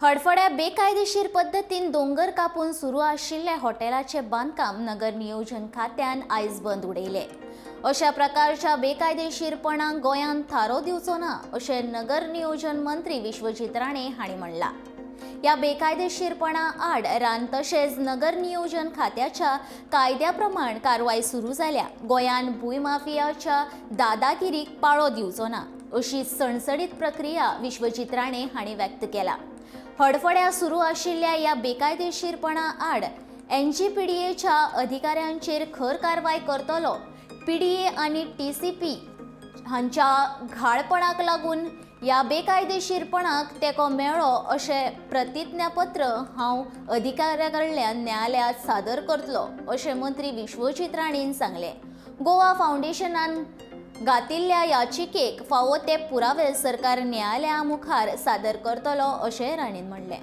हडफड्या बेकायदेशीर पद्दतीन दोंगर कापून सुरू आशिल्ल्या हॉटेलाचें बांदकाम नगर नियोजन खात्यान आयज बंद उडयलें. अशा प्रकारच्या बेकायदेशीरपणाक गोंयांत थारो दिवचो ना, अशें नगर नियोजन मंत्री विश्वजीत राणे हांणी म्हणलां. ह्या बेकायदेशीरपणा आड रान तशेंच नगर नियोजन खात्याच्या कायद्या प्रमाण कारवाय सुरू जाल्या. गोंयान भूंयमाफियाच्या दादागिरीक पाळो दिवचो ना, अशी सणसणीत प्रक्रिया विश्वजीत राणे हांणी व्यक्त केला. हडफड्या सुरू आशिल्ल्या ह्या बेकायदेशीरपणा आड एनजीपीडीएच्या अधिकाऱ्यांचेर खर कारवाय करतलो. पीडीए आनी टीसीपी हांच्या घाळपणाक लागून ह्या बेकायदेशीरपणाक तेंको मेळ्ळो, अशें प्रतिज्ञापत्र हांव अधिकाऱ्या कडल्यान न्यायालयांत सादर करतलो, अशें मंत्री विश्वजीत राणेन सांगलें. गोवा फावंडेशनान घातिल्ल्या याचिकेक फावो ते पुरावे सरकार न्यायालया मुखार सादर करतलो, अशें राणेन म्हणलें.